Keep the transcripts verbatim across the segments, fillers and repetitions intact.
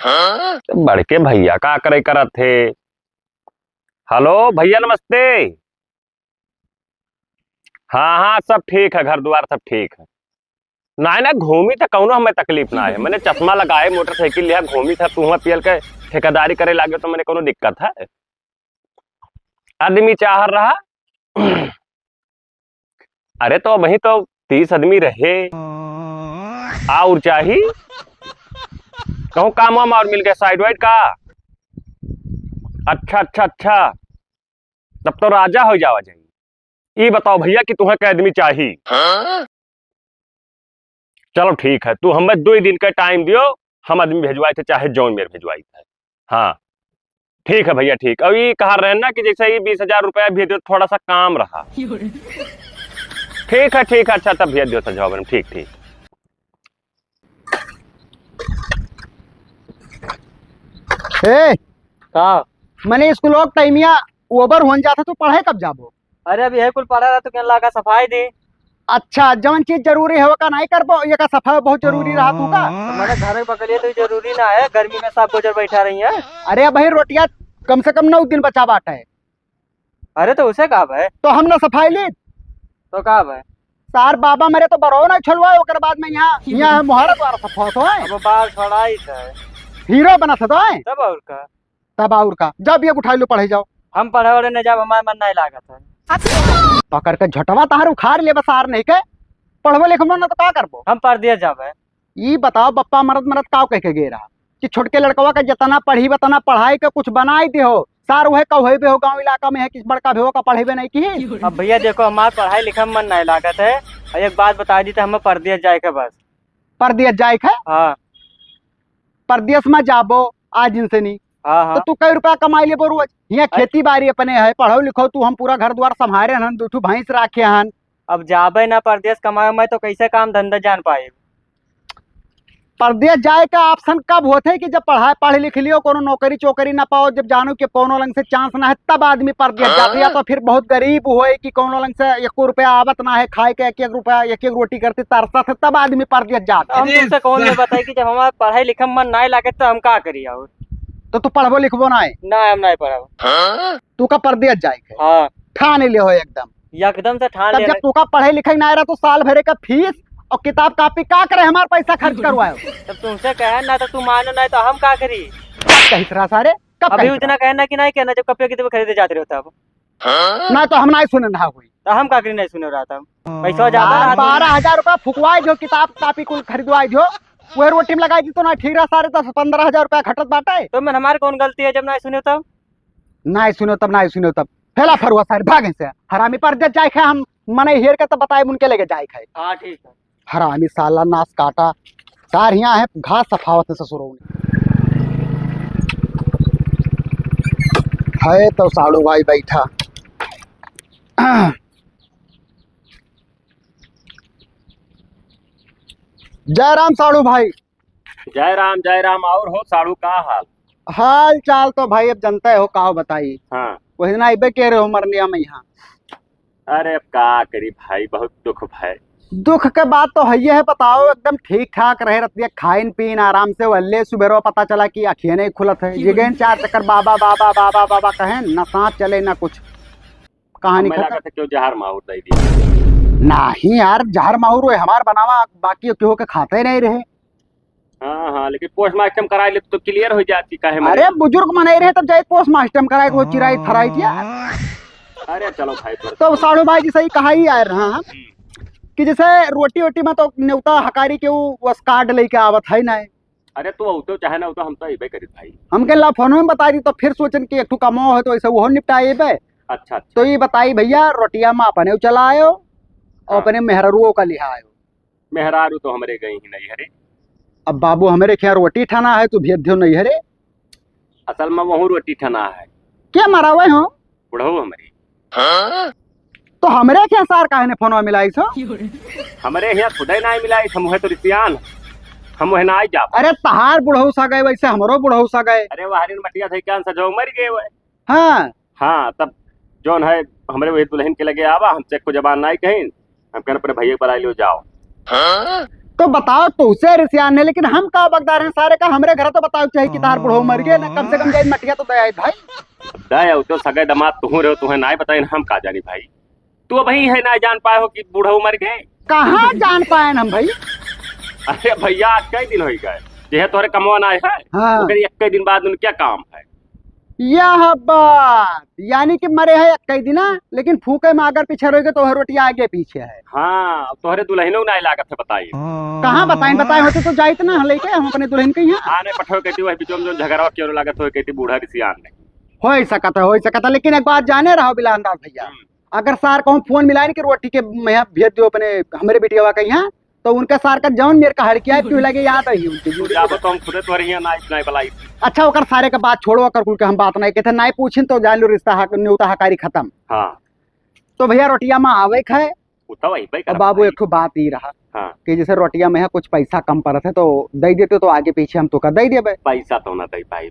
बड़के भइया का करे करत हे? हेलो भइया, नमस्ते। हाँ, हाँ, सब ठीक है, घर दुआर सब ठीक है। नाहीं, नाहीं, घूमी त कौनो हमें तकलीफ ना है। मैंने चश्मा लगाए, मोटरसाइकिल लिहा, घूमी था, तू हुआं पियल के ठेकेदारी करे लागे तो मैंने कौनो दिक्कत है? आदमी चाह रहा। अरे तो वही तो तीस आदमी रहे, और चाही कहूँ काम वाम और मिल गया साइड वाइड का? अच्छा, अच्छा, अच्छा, तब तो राजा हो जावा जाई। ई बताओ भइया कि तुहें कै आदमी चाही? चलो ठीक है, तू हमें दुइ दिन का टाइम दियो, हम आदमी भेजवाई थे, चाहे जौन मेर भेजवाई थे। हाँ ठीक है भइया, ठीक। अब ई कहा रहे ना कि जैसे ही बीस हजार रुपया भेज दियो, थोड़ा सा काम रहा। ठीक है, ठीक है, अच्छा तब भेज दियो सजवा बन, ठीक, ठीक। ए, का? मने स्कूल के टाइमिया ओवर होन जाता, तू पढ़े कब जाबो? अरे, अब यही कुल पड़ा रहा, तो क्या लागा सफाई दी? अच्छा, जवन चीज जरूरी है, ओका नहीं करबो, ये का सफाई बहुत जरूरी रहा तू का? तो मैंने घर में बगलिए तो जरूरी ना है, गर्मी में सब गुजर बैठा रही है। अरे भाई, रोटिया कम से कम नौ दिन बचा बाटे। अरे, तो उसे का भाई? तो हम ना सफाई ली? तो का भाई? सार बाबा मरे तो बरो ना छलवा, ओकर बाद में यहाँ, यहाँ है मोहरा द्वारा सफा तो है। अब बाल छोड़ाई है। हीरो बना था तो है। तब और का? तब और का, जब ये उठाई लो, पढ़े जाओ। हम पढ़े वाले नहीं जाब, हमारे मन नहीं लागत है। पकड़ के झोटवा तहार उखाड़ ले, बस आर नहीं के। पढ़बो लिखबो ना तो का करबो? हम परदेस जाबे। ई बताओ, बप्पा मरत मरत काव कह के गे रहा कि छोटके लड़कवा का जितना पढ़ी, उतना पढ़ाई के कुछ बनाई दे हो। सार वह कहवे बे हो, गाँव इलाका में है, किस बड़का भेवा का पढ़ेबे नहीं की। अब भैया देखो, हमार पढ़ाई लिखाई में मन नहीं लागत है। और एक बात बता दी तो हमें परदेस जाए के बस। परदेस जाए के? हाँ। परदेस में जाबो आज इनसे नहीं। हाँ, तो हाँ। तू कई रुपया कमाई लेबो रोज? हियाँ अरे खेती बाड़ी अपने है, पढ़ो लिखो तू, हम पूरा घर द्वार संभारे हन, दू ठो भैंस राखे हन। अब जाबे ना परदेस कमाए में तो कैसे काम धंधा जान पाए? परदेस जाए का ऑप्शन कब होते कि जब पढ़ा, पढ़ लिख लियो, कोनो नौकरी चोकरी ना पाओ, जब जानो कि कोनो लंग से चांस ना है, तब आदमी परदेस जाते। या तो फिर बहुत गरीब होए कि कोनो लंग से एको रुपया आवत ना है, खाए के एक एक रुपया, एक एक रोटी करते तरसत है, तब आदमी परदेस जाता। हम अरे तुमसे कौन ये बताई कि जब हमारा पढ़ाई लिखे में मन नहीं लागे तो हम का करी और? तो तू पढ़बो लिखबो ना है? ना, हम नहीं पढ़ब। तू का परदेस जाए के? हाँ। ठान ले हो एकदम। एकदम से ठान तब ले जब रहे। तू का पढ़े लिखे ना रहा तो साल भरे का फीस और किताब कापी का करे, हमार पैसा खर्च करवाए। तब तुमसे कहे ना तो तू मानो नहीं तो हम का करी? कब कहित रहा सारे? कब अभी कहित उतना रहा? कहे ना कि नहीं कहना, जब कॉपी किताब खरीदे जाते रहो तब। ना तो हम नहीं सुने ना हुई। तो हम का करी नहीं सुने रहा था? पैसा ज्यादा यार, रहा था। बारह हजार रुपया फुकवाए जो, किताब कापी कुल खरीदवाए जो, वह रोटी में लगाई दी तो ना ठीक रहा, सारे दस पन्द्रह हजार रुपया घटत बाटे। तो मैं हमारे कौन गलती है जब नहीं सुने तब? नहीं सुनो तब, नहीं सुनो तब। फैला फरुआ सारे भागे से। हरामी परदेस जाए खाए, हम मने हेर के तब बताए उनके लेके जाए खाए। हाँ, ठीक है। हरामी साला नास काटा। सार हियाँ है, घास सफावत है ससुरौनी। है तो साड़ू भाई बैठा। जय राम साड़ू भाई। जय राम, जय राम। और हो साड़ू, का हाल? हाल चाल तो भाई अब जनते हो, का बताई। हाँ। वही ना अइबे के रहे हो मरनिया में यहाँ। अरे अब का करी भाई, बहुत दुख भाई। दुख के बात तो है, ये है, बताओ, एकदम ठीक ठाक रहे, रतिया खाइन पीन आराम से, वल्ले सुबेरवा पता चला कि अखिए नहीं खुलत है। ये गए चार चक्कर बाबा, बाबा, बाबा, बाबा कहें, ना सांस चले ना कुछ। कहानी हमें खत्म। लागत है क्यों जहर माहुर दे दिया। नहीं यार, जहर माहुर वो हमार बनावा, बाकी केहू के खाते नहीं रहे। हाँ, हाँ, लेकिन पोस्टमार्टम कराए ले तो क्लियर हो जाती, काहे मरे? अरे, बुजुर्ग मने रहे तब जाए पोस्टमार्टम कराए, वो चिराई थराई दिया। अरे चलो भाई, पर तो साढ़ू भाई जी सही कहा ही यार, हाँ, हम्म। कि जैसे रोटी वोटी में तो नेवता हकारी के वो बस कार्ड लेके आवत है ना। अरे तू औतो चाहे ना औतो, हम तो अइबे करी भाई। हम के ला फोन में बता दी तो फिर सोचन कि एक ठो कमाओ है तो ऐसे वो निपटाए बे। अच्छा, अच्छा। तो ये बताई भैया, रोटिया में अपने चला आयो और हाँ। अपने मेहरारुओं का लिहा आयो। मेहरारू तो हमरे गई ही नहीं हरे। अब बाबू हमरे खिया रोटी ठाना है, तू भेज दियो नहीं हरे। असल में वहू रोटी ठाना है। क्या मरावे हो? बुढ़ऊ हमरी। तो हमरे खिया सार काहे ने फोनवा मिलाई सो? हमरे हिया खुदे ना मिलाई, हम है तो रिसियान, हम वह ना आई जाब। अरे तहार बुढ़ऊ सा गए, वैसे हमरो बुढ़ऊ सा गए। अरे वह हरिन मटिया थे क्या सजो मर गए वह। हाँ। हाँ, तब जौन है, हमरे वही दुल्हन के लगे आवा, हम चेक को जबान नाई कहीं, हम कहन अपने भैया को बुला लियो, जाओ। हाँ? तो बताओ, तोहसे रिसियान है, लेकिन हम का बकदार हैं सारे का? हमरे घर तो बताओ चाहे कि तार बुढ़ऊ मर गए ना, कम से कम जाए मटिया तो दे आए भाई। दे आओ तो सगे दमाद तुहूँ रहो, तुहें नाई बताइन, हम का जानी भाई। तू अबहीं है ना जान पाए हो कि बुढ़ऊ मर गए? कहाँ जान पाएन हम भाई? अरे भैया, आज कई दिन होइ गए, यह तोहरे कमवा ना आए है, हाँ। ओकरे एक्के दिन बाद उनके काम है। यह बात, यानी कि मरे है एक्के दिना, लेकिन फूके में अगर पीछे रहोगे तो रोटिया आगे पीछे है। हाँ, अब तोहरे दुल्हनो ना लागत है, बताइए। कहाँ बताएं, बताए होते तो जाइत ना लेके हम अपने दुल्हन के यहाँ। हाँ, नहीं पठो कहती, वही बीचों में जो झगड़वा क्यों लागत हो, कहती बूढ़ा रिसियान नहीं। हो सकत है, हो सकत है, लेकिन एक बात जाने रहो बिलान दास भैया, हम्म। अगर सार कहूँ फोन मिलाए कि रोटी के मैं भेज दो अपने, हमरे बिटियावा के यहाँ, तो उनका सार का जौन मेरे का हड़किया है, क्यों लगे याद रही उनके तू जीवन जाबो में। तो हम खुदे तोहरे यहाँ ना, इतना ही बलाई। अच्छा, ओकर सारे का बात छोड़ो, ओकर कुल के हम बात नहीं कहते, नहीं पूछिन तो जान लो रिश्ता हक, न्योता हकारी खत्म। हाँ। तो भैया रोटिया में आवे के है। उ तो वही पे अब करत बाबू, भाई। एक ठो बात ई रहा हाँ। कि जैसे रोटिया में है कुछ पैसा कम पड़त है तो दे देते, तो आगे पीछे हम तो का दे देबे। पैसा तो ना दे पाई।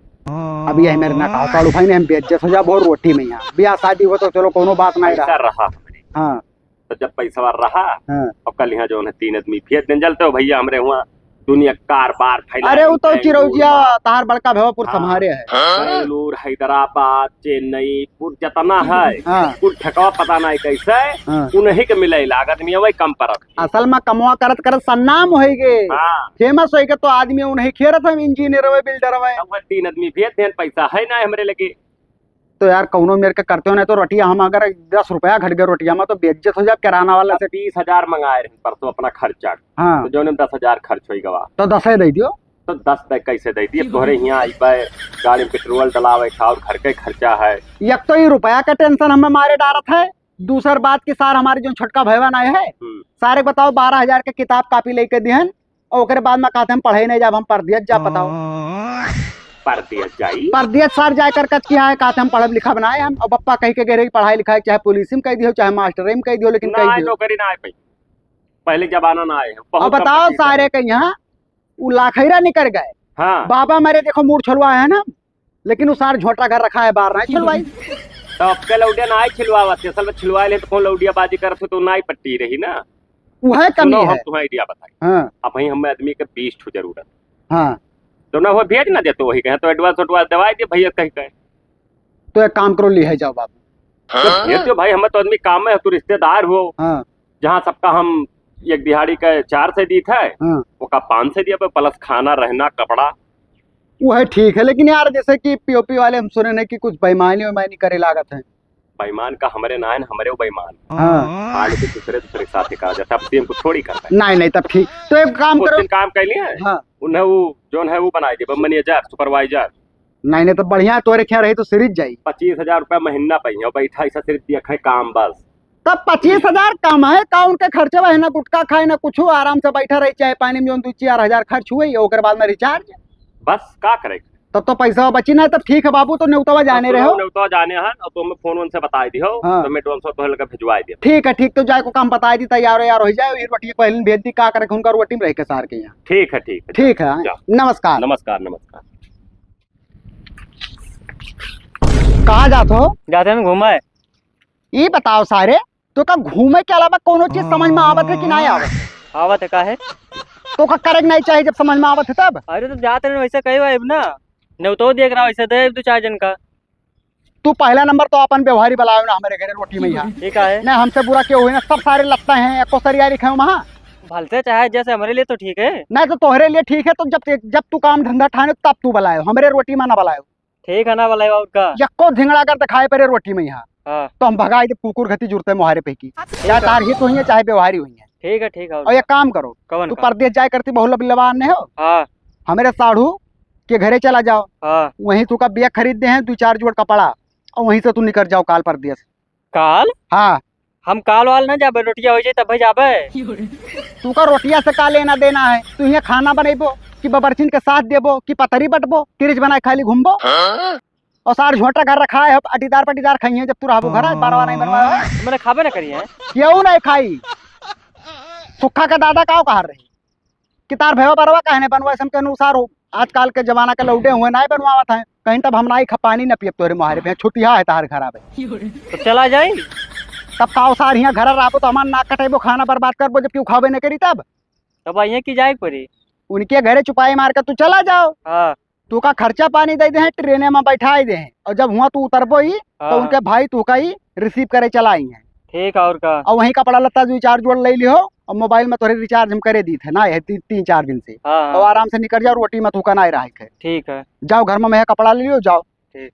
अब यही मेरे ना कहा साड़ू भाई ने हम बेइज्जत हो जाबो रोटी में यहाँ। ब्याह शादी हो तो चलो कोनो बात नहीं पैसा रहा। रहा हमरे। हाँ। तो जब पैसा रहा, हाँ। अब कल यहाँ जो है तीन आदमी भेज देन, जलते हो भैया, हमरे हुआ दुनिया कारबार फैला अरे, रही वो तो है, चिरौजिया, दूर बार। तार बड़का भेवापुर हाँ। संभारे है। बेंगलुरु, हैदराबाद, चेन्नई, पूर जतना है, हाँ। कुल ठेकवा पता नहीं कैसे, हाँ। उन्हीं के मिले लागत में वही कम परत। असल में कमवा करत करत सन्नाम होई गे, हाँ। Famous होई गे, तो आदमी उन्हीं खेरत हम, engineer हुए, builder हुए। अब वह तीन आदमी भेज देन, पैसा है ना हमरे लगे। तो यार, कौनो मेर के करते हो, नहीं तो रोटिया हम अगर दस रुपया घट गए रोटिया में, तो बेइज्जत हो जाए किराना वाला से। बीस हजार मंगाए रहे परसों अपना खर्चा, हाँ। तो जौन में दस हजार खर्च होई गवा। तो दस ही दे दियो। तो दस दे कैसे दे दिए? तोहरे यहाँ आई बे, गाड़ी में पेट्रोल डलावे का और घर के खर्चा है। एक तो ये रुपया का tension हमें मारे डारत है, दूसर बात की सार हमारे जो छोटका भैया ना है, हम्म। सारे बताओ बारह हजार के किताब कॉपी लेके दिहन, और ओकरे बाद में कहते हम पढ़े नहीं जाब, हम परदेस जा, बताओ। परदेस जाई? परदेस सर जाए कर कच किया है, कहते हम पढ़ब लिखब ना है हम। अब पप्पा कह के गए रहे कि पढ़ाई लिखाई चाहे पुलिस में कह दियो, चाहे मास्टर में कह दियो, लेकिन कह ना, दियो। नौकरी ना आए पाई। पहले जमाना ना आए, बहुत अब बताओ, कम सारे के यहाँ उ लाखैरा निकल गए। हाँ। बाबा मेरे देखो मूड़ छुलवाए हैं ना, लेकिन उ सार झोटा घर रखा है, बाहर नहीं छुलवाई। तो अब के लौडिया ना आई छिलवावत, असल में छिलवाए ले तो कौन लौडिया बाजी करत हो तो ना आई पट्टी रही ना। वह कमी सुनो, हम है। तुम्हें idea बताई। हाँ। अब वहीं हमें आदमी के बीस ठो जरूरत। हाँ। तो ना वो भेज ना दे तो वही कहे तो advance advance दवाई दे भैया कहीं कहे। तो एक काम करो, लिहे जाओ बाबू। तो भेज दो भाई, हमें तो आदमी काम में है, तू रिश्तेदार हो। हाँ। जहाँ सबका हम एक दिहाड़ी का चार सौ दीत है, हाँ। ओका पाँच सौ दिया पे plus खाना, रहना, कपड़ा। वो है ठीक है, लेकिन यार जैसे कि पीओपी वाले हम सुने नहीं कि कुछ बेईमानी वेईमानी करे लागत है। बेईमान का हमरे ना है, हमरे वो बेईमान। हाँ। हाँ, लेकिन दूसरे, दूसरे के साथ ही कहा जाता है, अब टीम को थोड़ी करता है। नहीं, नहीं, तब ठीक। तो एक काम उस करो। दिन काम कर लिया है? हाँ। उन्हें वो, जोन है, वो बनाई दे, manager, supervisor। नहीं, नहीं, तो बढ़िया है, तोरे क्या रही तो सीरीज जाई। पच्चीस हजार रुपया महीना पाई है, बैठा ऐसा सिर्फ दिया खाए काम बस। तब पच्चीस हजार कम है, का उनके खर्चे बा, ना गुटखा खाए, ना कुछ, आराम से बैठा रही, चाय पानी में जोन दो चार हजार खर्च हुए, ओकर बाद में recharge। बस, का करे? तब तो पैसा बची ना, तब ठीक है बाबू, तो नेउतवा जाने तब रहो। नेउतवा जाने हैं, और तुम फोन वोन से बताई दियो, हाँ। तो मैं advance तोहरे लगे भिजवाई दियो। ठीक है, ठीक, तो जाए को काम बताई दी, तैयार हो यार हो जाए, ये रोटी पहले भेज दी, का करे, उनका रोटी में रह के सार के यहाँ। ठीक है, ठीक है, ठीक है, जा। नमस्कार। नमस्कार, नमस्कार। कहाँ जात हो? जाते हैं घूमे। ये बताओ सारे, तो का घूमे के अलावा कोनो चीज समझ में आवत है कि नहीं आवत? आवत है, का है? तो का करे के नहीं चाहिए जब समझ में आवत है तब? अरे तो जाते रहे वैसे कही भाई ना, नेउतो देख रहा वैसे दे दो चार जन का। तू पहला नंबर तो अपन व्यवहारी बुलाओ ना हमारे घरे रोटी में यहाँ। ठीक है। नहीं, हमसे बुरा क्यों हुई ना, सब सारे लगता है, एको सरिया लिखे हो वहाँ। भलते चाहे जैसे हमारे लिए तो ठीक है। नहीं तो तोहरे लिए ठीक है, तो जब, जब तू काम धंधा ठाने तब तू बुलायो, हमरे रोटी में ना बुलायो। ठीक है ना बुलायो, और का? यक्को धिंगड़ा अगर दिखाई पड़े रोटी में यहाँ, हाँ। तो हम भगाई दे कुकुर घती जुड़ते मोहारे पे की। ठीक चाहे है। तार हित हुई है, चाहे व्यवहारी हुई है। ठीक है, ठीक है, और और एक का? काम करो, कवन तू का? परदेस जाए करती बहुला बिल्लवान ने हो, हाँ। हमरे साढ़ू के घरे चला जाओ, हाँ। वहीं तू का बैग खरीद दे हैं, दो चार जोड़ कपड़ा, और वहीं से तू निकल जाओ काल परदेस। काल? हाँ। हम काल वाल ना जाबे, रोटिया हो जाए तब जाबे। तू का रोटिया से का लेना देना है? तू यहाँ खाना बनेबो कि बबरचिन के साथ देबो कि पतरी बटबो, किरिच बनाए खाली घूमबो? हाँ? और सार झोंटा घर रखा है, अब अटीदार पटीदार खाइए जब तू रहबो घर, बारवा नहीं बनवा है। मैंने खाबे ना करिए। क्यों नहीं खाई? सुखा के दादा काव कहा रही कि तार भैया बरवा कहने बनवा, ऐसन के अनुसार हो। आजकल के जमाना के लौटे हुए नहीं बनवावत हैं। कहीं तब हम नाई खा पानी न पियब तोरे मुहारे पे, छुतिया है तार खराब है। तो चला जाई। तब काव सार हियाँ घर रहबो तो हमार नाक कटेबो, खाना बर्बाद करबो, जब क्यों खाबे न करी तब। तब अइहें कि जाए के पड़ी? उनके घरे चुपाई मार के तू चला जाओ। हाँ। तू का खर्चा पानी दे दे हैं, ट्रेने में बैठाई दे हैं, और जब हुआ तू उतरबो ही, तो हाँ। उनके भाई तू का ही receive करे चला आई हैं। ठीक है, और का? और वहीं कपड़ा लत्ता दुई चार जोड़ ले लिहो, और mobile में तोहरे recharge हम करे दीत है ना, ये ती-, तीन चार दिन से। हाँ, हाँ। और आराम से निकल जाओ, रोटी में तू का ना रहा है। ठीक है। जाओ घर में, मैं कपड़ा ले लियो, जाओ। ठीक।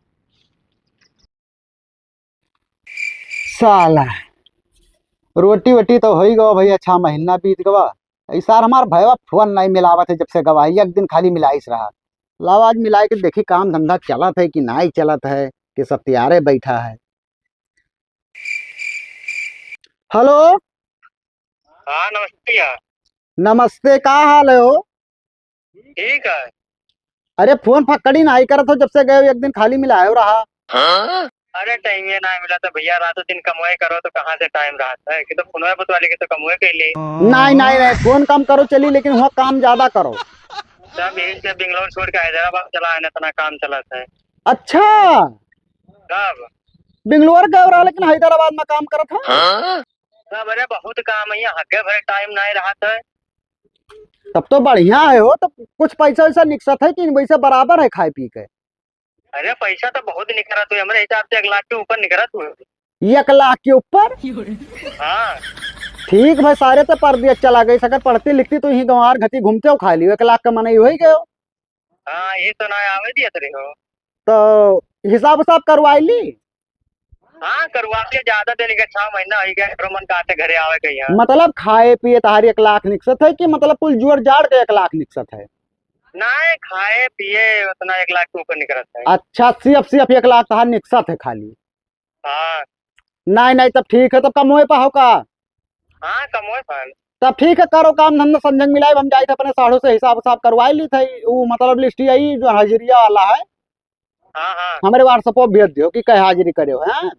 साला, रोटी वोटी तो होई गवा भैया, छह महीना बीत गवा। ई सार हमार भैया फोन नाई मिलावत है, जब से गवा है, एक दिन खाली मिलाइस रहा। लाओ आज मिलाए के देखी काम धंधा चलत है कि नाई चलत है, कि सत्यारे बैठा है। हेलो। हाँ, नमस्ते भैया। नमस्ते, का हाल है हो? ठीक है। अरे, फोन फक्कड़ी नाई करत हो, जब से गए हो, एक दिन खाली मिलाए हो रहा। हाँ? अरे, टाइम ये ना मिला तो भैया, रातों दिन कमवाई करो तो कहाँ से टाइम रहता है कि तो फोनवे बतवा लेके तो कमवे के लिए। नाई, नाई, नाई, फोन कम करो चली, लेकिन हुआ काम ज्यादा करो। सब यही से बेंगलोर छोड़ के हैदराबाद चला है ना, इतना काम चलत है। अच्छा। कब? बेंगलोर गए रहा, लेकिन हैदराबाद में काम करत है। हाँ? सब, अरे, बहुत काम है यहाँ, हके भरे टाइम नाई रहत है। तब तो बढ़िया है हो, तो कुछ पैसा वैसा निकसत है कि वैसे बराबर है खाए पी के? अरे, पैसा तो बहुत निकरत हुए, हमरे हिसाब से एक लाख के ऊपर निकरत हुए। एक लाख के ऊपर? हाँ। ठीक भाई, सारे तो परदेस चला गए, अगर पढ़ती लिखती तो यहीं गंवार घटी घूमते हो, खा लियो, एक लाख का मनई हो ही गयो। हाँ, ये तो ना आवे दिया तेरे हो। तो हिसाब उसाब करवाई ली? हाँ, करवा के ज्यादा दिन के, छह महीना हो गया, एकरो मन काटे घरे आवे के यहाँ। मतलब खाए पिए तहारी एक लाख निकसत है कि मतलब कुल जोड़ जाड़ के एक लाख निकसत है? नाहीं, खाए पिए उतना एक लाख के ऊपर निकलत है। अच्छा, सिर्फ, सिर्फ एक लाख तहार निकसत है खाली? हाँ। नाहीं, नाहीं, तब ठीक है, तब कमवे पा हो का? हाँ, कमवे पा। तब ठीक है, करो काम धंधा, संजंग मिलाए, हम जाइत है अपने साढ़ू से हिसाब उसाब करवाए ली थे, वो मतलब लिस्ट यही जो हाजिरिया वाला है, हाँ, हाँ। हमरे WhatsApp पर भेज दियो कि कहे हाजिरी करे हो, हैं?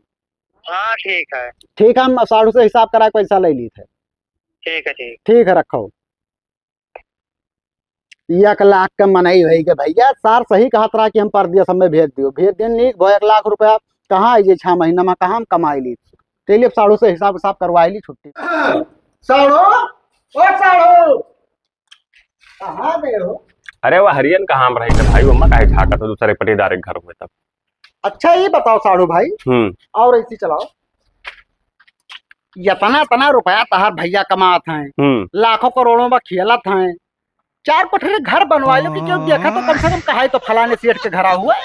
हाँ, ठीक है। ठीक है, हम साढ़ू से हिसाब करा के पैसा ले ली थे। ठीक है, ठीक। ठीक है, रखो। एक लाख का मनई होई के भैया, सार सही कहत रहा कि हम परदेस में भेज दियो, भेज दियो, नीक भो एक लाख रुपया कहाँ आई जे छह महीना में, कहाँ हम कमाई ली? चलिए, अब साढ़ू से हिसाब उसाब करवाई ली, छुट्टी। साढ़ू, ओ साढ़ू, कहाँ गए हो? अरे, वो हरियन कहाँ में रही थे भाई, वो मैं काहे झाँकत हो, दूसरे पटीदार के घर हुए तब। अच्छा, ये बताओ साढ़ू भाई, हम्म। और ऐसी चलाओ, इतना, इतना रुपया तहार भैया कमात हैं, हम्म। लाखों करोड़ों में खेलत हैं, चार कोठरी घर बनवा लो कि क्यों देखा तो कम से कम कहा तो फलाने सेठ के घरा हुआ है।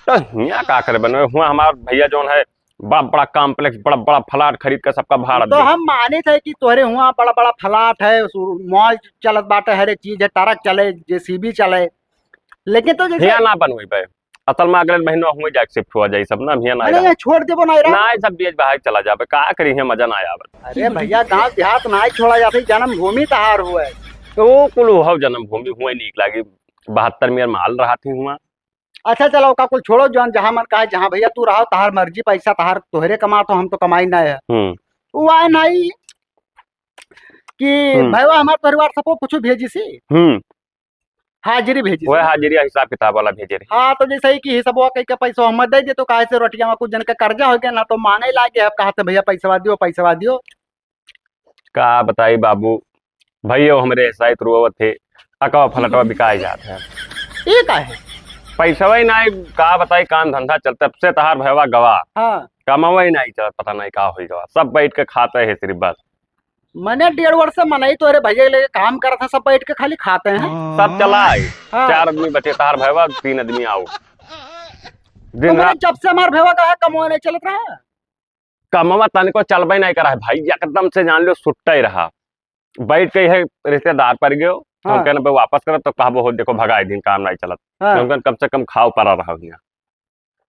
तो हियाँ का करे बनवे? हुआ हमार भैया जौन है, बड़ा बड़ा complex, बड़ा बड़ा flat खरीद के सबका भाड़ा तो दे। हम मानित है कि तोहरे हुआ बड़ा बड़ा flat है, सु-, mall चलत बाटे, हर एक चीज है, truck चले, JCB चले, लेकिन तो जैसे हियाँ ना बनवे बे। असल में अगले महीना हुए जाके shift हुआ जाई सब ना, हियाँ ना अरे, रहा। यहाँ छोड़ देबो ना रहा। ना, सब बेच बहाए चला जाबे, का करी, हियाँ मजा ना आवे। अरे भैया, गाँव देहात ना छोड़ा जाते, जन्मभूमि तहार हुआ है। तो वो कुल हो जन्मभूमि हुए नीक लागी, बहत्तर में माल रहा थी हुआ। अच्छा चलो, ओका कुल छोड़ो, जौन जहाँ मन कहे, जहाँ भैया तू रहो, तहार मर्जी, पैसा तहार तोहरे कमात हो, हम तो कमाई ना है। हम्म। वो आए नाई कि हम्म। भैया हमार तोहरे WhatsApp पर कुछ भेजी सी। हम्म। हाजिरी भेजी वह सी। हाजिरी हिसाब किताब वाला भेजे रही। हाँ, तो जैसे ही कि हिसाबवा कह के पैसा हम दे दे, तो काहे से रोटिया में कुछ जन के कर्जा हो गया ना, तो मांगे लागे, अब कहा थे भैया पैसवा दियो, पैसवा दियो। का बताई बाबू, भैया हमरे ऐसा ही रोवत थे, अकवा फलटवा बिकाए जात है। ये का है? पैसवा ही नाई, का बताई, काम धंधा चलते, अब से तहार भैया गवा। हाँ। कमावा ही नाई चलत, पता नाई का होई गवा, सब बैठ के खाते हैं सिर्फ बस। मने डेढ़ वर्ष से मनई तोहरे भैया के लेके काम करत है, सब बैठ के खाली खाते हैं। सब चला आई, हाँ। चार आदमी बचे, तहार भैया, तीन आदमी आओ। दिन तो मने रात जब से हमार भैया का है, कमवा नहीं चलत रहा। कमवा तनिको चलबे नहीं करा है भाई, एकदम से जान लो सुट्टा ही रहा। बैठ के है रिश्तेदार पर गयो, हाँ। हम कहने पे वापस करो तो कहबो हो, देखो भगाई दिन काम नहीं चलत। हाँ। हम कहने कम से कम खाओ परा रहा हियाँ।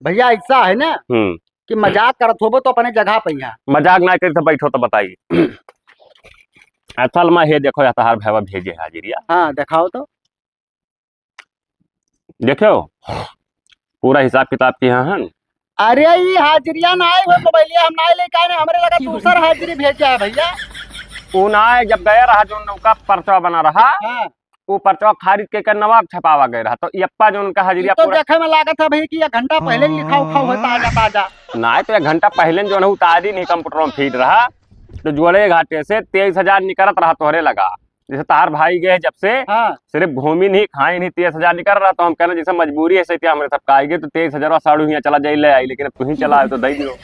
भैया ऐसा है ना हम्म। कि मजाक करत होबो तो अपने जगह पे यहाँ। मजाक ना करी तो बैठो तो बताई। असल में हे देखो, या तहार भैया भेजे हाजिरिया। हाँ, दिखाओ तो। देखो, पूरा हिसाब किताब किया हन। अरे, ई हाजिरिया ना आए हुए मोबाइलिया, हम ना लेके आए ना, हमरे लगा दूसर हाजिरी भेजा है भैया। ऊ ना आए, जब गया रहा जो नौका पर्चा बना रहा, हाँ। वो पर्चा खारिज के, के नवाब छपावा गया रहा, तो यप्पा जो उनका हाजिरिया ई तो पूरा देखे में लागत है भाई कि एक घंटा पहले ही लिखा उखा हुआ ताजा ताजा। ना, तो एक घंटा पहले जो है उतारी नहीं, कंप्यूटर में फीड रहा, तो जोड़े घाटे से तेईस हजार निकलत रहा तोहरे लगा। जैसे तहार भाई गए जब से, हाँ। सिर्फ घूमी नहीं, खाई नहीं, तीस हजार निकल रहा, तो हम कहना जैसे मजबूरी है, सही हमरे सब का आएगे, तो तेईस हजार साढ़ू हियाँ चला जाई, ले आई, लेकिन अब तू ही चला आए तो दे दियो।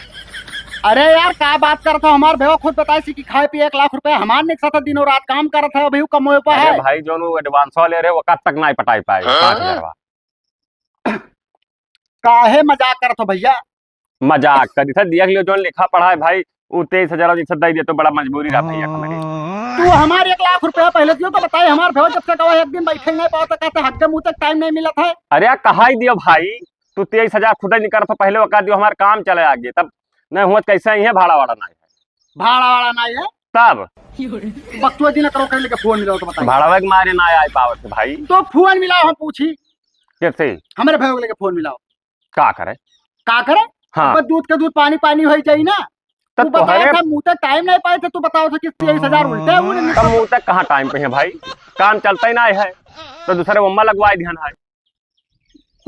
अरे यार, का बात करत हो? हमार भेवा खुद बताए सी कि खाए पिए एक लाख रुपया हमार निकसा था, दिनों रात काम करत है, अभी वो कमोए पर अरे है। भाई, जोन वो advance ले रहे, वो कब तक नहीं पटाई पाए, हाँ? पाँच हजार वा। काहे मजाक करत हो भैया? मजाक करी था, देख लियो, जोन लिखा पढ़ा है भाई, उ तेईस हजार जैसे दे दे तो बड़ा मजबूरी रहा भैया हमारे। तू हमार एक लाख रुपया पहले दियो तो बताए, हमार भेवा जब से गवा एक दिन बैठे नहीं पाओ तो कहते हक दे मुँह तक टाइम नहीं मिलत है। अरे यार, कहा ही दियो भाई, तू तेईस हजार खुद ही निकल तो पहले वका दियो, हमार काम चले आगे, तब नहीं हुआ तो कैसे ही है, भाड़ा वाड़ा नहीं है। भाड़ा वाड़ा नहीं है? तब? बकचोदी ना करो, कर लेके फोन मिलाओ तो बताइए। भाड़ा के मारे ना आए पावत है भाई। तो फोन मिलाओ, हम पूछी। कैसे? हमारे भाई को लेके फोन मिलाओ। का करे? का करे? हाँ। अब दूध के दूध पानी पानी हो जाई ना। तो तू बताया तोहरे था, मुँह तक टाइम नहीं पाए थे, तू बताओ था कि तेईस हजार उल्टे हैं, वो नहीं तब मुँह तक कहाँ टाइम पे है भाई? काम चलता ही ना है, तो दूसरे मम्मा लगवाए ध्यान है।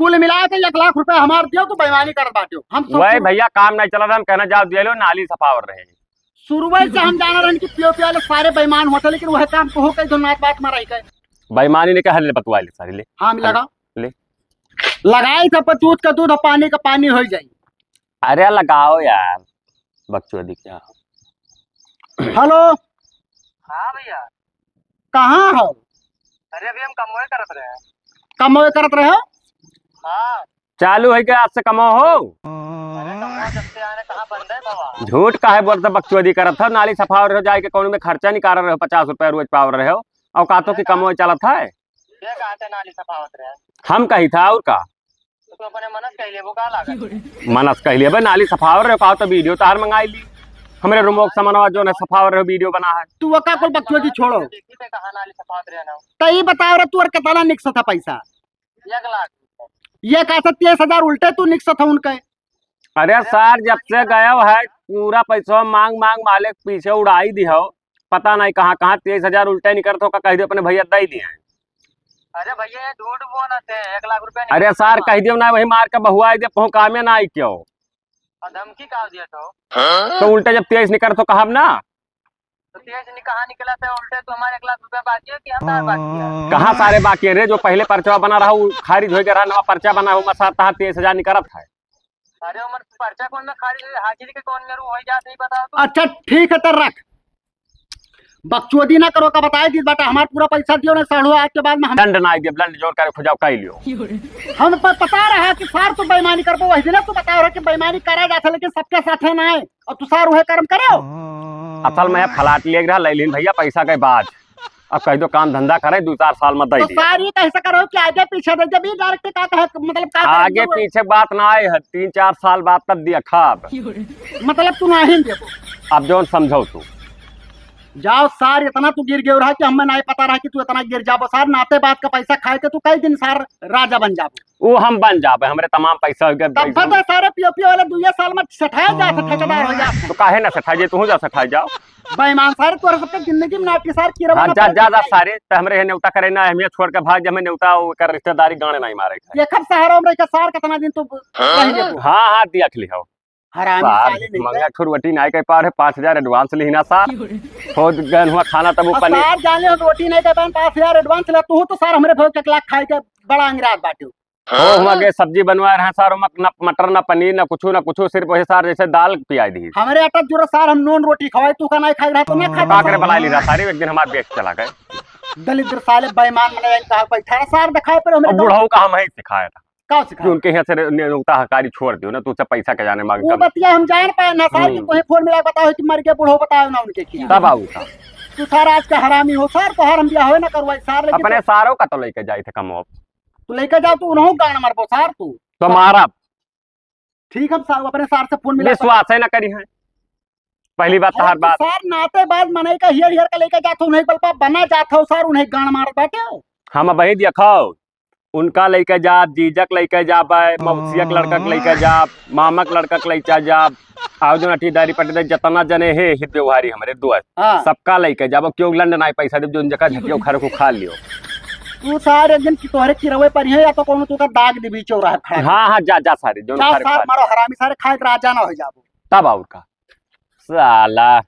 कुल मिला के एक लाख रुपया हमार दियो, तू बेईमानी करत बाटियो। हम सोच वही भैया, काम नहीं चला था, हम कहना जाओ दिया लो, नाली सफावर रहे। शुरुआत से हम जाना रहन कि पियो पियो वाले सारे बेईमान होते, लेकिन वह काम तो हो कई दो नाच बात मारा ही कहे। बेईमानी ने कहा, ले बतुआ ले सारी, ले। हाँ, मिला हाँ, लगा। ले। लगाई था पर दूध का दूध और पानी का पानी हो जाई। अरे लगाओ यार, बकचोदी क्या। हेलो। हाँ भैया। कहाँ हो? अरे अभी हम कमवे करत रहे हैं। कमवे करत रहे हो? हाँ। चालू है क्या आज से कमो हो? अरे कमवा जब से आने कहाँ बंद है बाबा? झूठ काहे बोलत बकचोदी करत हो? नाली सफावर रहे हो, जाए के कौन में खर्चा निकाल रहे हो, पचास रुपया रोज पावर रहे हो, और का तो कि कमो चलत है? ये कहा थे नाली सफावत रहे? हम कही था और का? तो तू अपने मनस कह लेबो का लागत? मनस कह लेबे, नाली सफावर रहे हो, कहा तो वीडियो तार मंगाई ली। हमरे रूमो के सामनवा जो है सफावर रहे हो, वीडियो बना है। तू वका कुल बकचोदी छोड़ो। देखी थे कहाँ नाली सफावत रहे ना। तो ये बताओ रे, तू और कितना निकसा था पैसा? एक लाख। ये कहा था तेईस हजार उल्टे तू निकसा था उनके। अरे सर, जब से गया है, पूरा पैसा मांग मांग मालिक पीछे उड़ाई दिहो। पता नहीं कहाँ कहाँ तेईस हजार उल्टे निकलत हो, का कह दियो अपने भैया दे दिए हैं। अरे भैया, ये झूठ बोलत है, एक लाख रुपया अरे निकलत सर, है। कह दियो ना, वही मार के बहुआ दे, कहूँ कामे ना आई क्यों? और धमकी का दिया तो? तो उल्टे जब तेईस निकलत हो कहब ना। तो तेईस नि-, कहाँ निकला था उल्टे? तो हमारे एक लाख रुपया बाकी है कि हम तार बाकी है? कहाँ सारे बाकी है रे? जो पहले पर्चा बना रहा, वो खारिज हो गया रहा, नवा पर्चा बना, वो मसा तहार तेईस हजार निकलत है। अरे, उमर पर्चा कौन में खारिज हुई? हाजिरी के कौन में रू हो जात है, बताओ तो। अच्छा, ठीक है, तो रख। बकचोदी ना करो, का बताए दी बाटा, हमार पूरा पैसा दियो ना, साढ़ू आज के बाद में हम दंड ना आई दियो, दंड जोर करे खुजाओ, काई लियो। हम पर पता रहा कि सार तू बेईमानी करबो, वही दिन तू बता रहा कि बेईमानी करा जाता, लेकिन सबके साथे ना है, और तू सार वह कर्म करे हो। असल में फ्लैट ले रहा, ले लीन भैया, पैसा के बाद। अब कह दो काम धंधा करे, दो चार साल में दे तो दिया। सार ये कैसे करो कि आगे पीछे दे, जब ये डायरेक्ट का कहे, मतलब का करे आगे जो पीछे बात ना आए है, तीन चार साल बाद तब दिया खाब। मतलब तू नहीं देबो। अब जौन समझो तू। जाओ सार, इतना तू गिर गयो रहा कि हमें नहीं पता रहा कि तू इतना गिर जाबो सार। नाते बात का पैसा खाए के तू कई दिन सार राजा बन जाबो। वो हम बन जाबे, हमरे तमाम पैसा हो गए, तब पैसा पता सारे पियो पियो वाले दुइये साल में सेठाए जात है, ठेकेदार हो जात है। तो काहे ना सेठाए जे, तू जा सेठाए जाओ। बेईमान सारे, तोरे सबके जिंदगी में नाटी सार, किरवा हाँ, ना जा, पड़े जा, जा, सारे, ते हमरे यहाँ नेवता करे ना, हमें छोड़ के भाग, जे हमें नेवता, वो कर रिश्तेदारी गाने नहीं मारे के। ये खब सहारा में रह के सार कितना दिन तू हाँ। रह लेबो? हाँ, हाँ, देख लिहो। हरामी सार, साले नहीं मंगा के। ठो रोटी नहीं कह पा रहे, पाँच हजार advance लिहिना सार। हो गए हुआ खाना तब और ऊपर नहीं। सार जाने हो रोटी नहीं कह पाए, पाँच हजार advance ले, तू तो सार हमरे भोग के लाख खाए के बड़ा अंगराज बाटे। हो हुआ गए सब्जी बनवाए रहे सार, मक-, ना मटर, ना पनीर, ना कुछ, ना कुछ, सिर्फ वही सार जैसे दाल पियाई दी। हमरे अटक जुरा सार, हम नून रोटी खवाई, तू का नहीं खाई रहा, तो ना खा का करे बलाई ली रहा सारे, एक दिन हमार बेच चला गए। दलिद्र साले बेईमान मने कहा बैठा रहा सार, दिखाए पर हमरे अब बुढ़ऊ का हम ही सिखाया था। का सिखाया? कि उनके यहाँ से ने-, नेवता हकारी छोड़ दियो ना, तू सब पैसा के जाने मांग वो कर। बतिया हम जान पाए ना सार, कि हम्म। कोई फोन मिला बताओ कि मर गया बुढ़ऊ, बताओ ना उनके क्या। तब आऊ का? तू सार आज का हरामी हो सार, तोहार हम बियाह होए ना करवाई सार, लेकिन अपने तो सारों का तो लेके जाए थे कमो। तू लेके जाओ, तू उन्हों गान मारबो सार तू। तो मारब। ठीक, हम सार, अपने सार से फोन मिला विश्वास है ना करी है। पहली बात अरे तहार तो बात। सार नाते बाद मनई का हियर हियर का लेके जात हो, उन्हें बलपा बना जात हो सार, उन्हें गान मारत बाटे हो। हम वही देखो, उनका लेके जाब, जीजक लेके जाब, मौसियक लड़का के लेके जाब, मामक लड़का के लेके जाब, और जो नटीदारी पटीदारी जितना जने हैं हित व्यवहारी हमरे दोस्त, हाँ। सबका लेके जाब, क्यों लंड ना पैसा देब, जो जगह झटियो घर को खा लियो। तू सार एक दिन की तोहरे किरवे पर है, या तो कोनो तू का दाग दिबी चौराहे खड़ा। हाँ, हाँ, जा, जा सारे, जो जा घर सार खा मारो हरामी सारे, खाए के राजा ना हो जाबो। तब और का? साला,